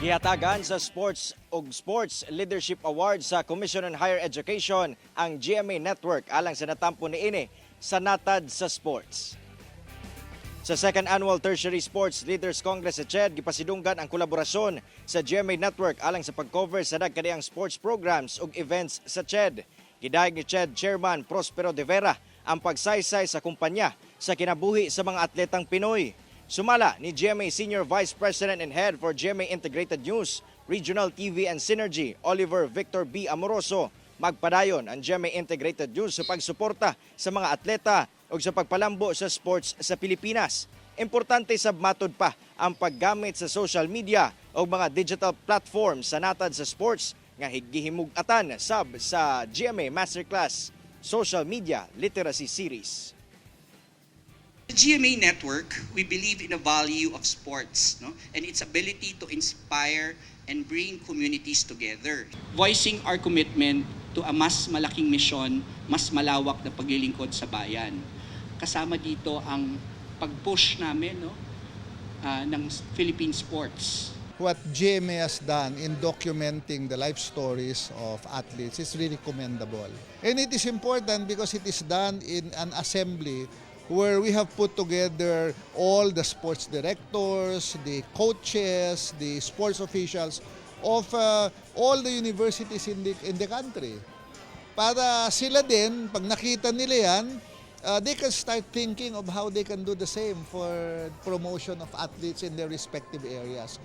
Gihatagan sa Sports ug Sports Leadership Award sa Commission on Higher Education ang GMA Network alang sa natampo niini sa natad sa sports. Sa second annual Tertiary Sports Leaders Congress sa CHED, gipasidunggan ang kolaborasyon sa GMA Network alang sa pag-cover sa dagkadiyang sports programs ug events sa CHED. Gidayeg ni CHED Chairman Prospero De Vera ang pagsaysay sa kumpanya sa kinabuhi sa mga atletang Pinoy. Sumala ni GMA Senior Vice President and Head for GMA Integrated News, Regional TV and Synergy, Oliver Victor B. Amoroso, magpadayon ang GMA Integrated News sa pagsuporta sa mga atleta ug sa pagpalambo sa sports sa Pilipinas. Importante sab matud pa ang paggamit sa social media o mga digital platforms sa natad sa sports nga gihimug-atan sab sa GMA Masterclass Social Media Literacy Series. The GMA Network, we believe in the value of sports, no, and its ability to inspire and bring communities together. Voicing our commitment to a mas malaking misyon, mas malawak na paglilingkod sa bayan. Kasama dito ang pag-push namin, no, ng Philippine sports. What GMA has done in documenting the life stories of athletes is really commendable. And it is important because it is done in an assembly where we have put together all the sports directors, the coaches, the sports officials of all the universities in the country. Para sila din, pag nakita nila yan, they can start thinking of how they can do the same for promotion of athletes in their respective areas.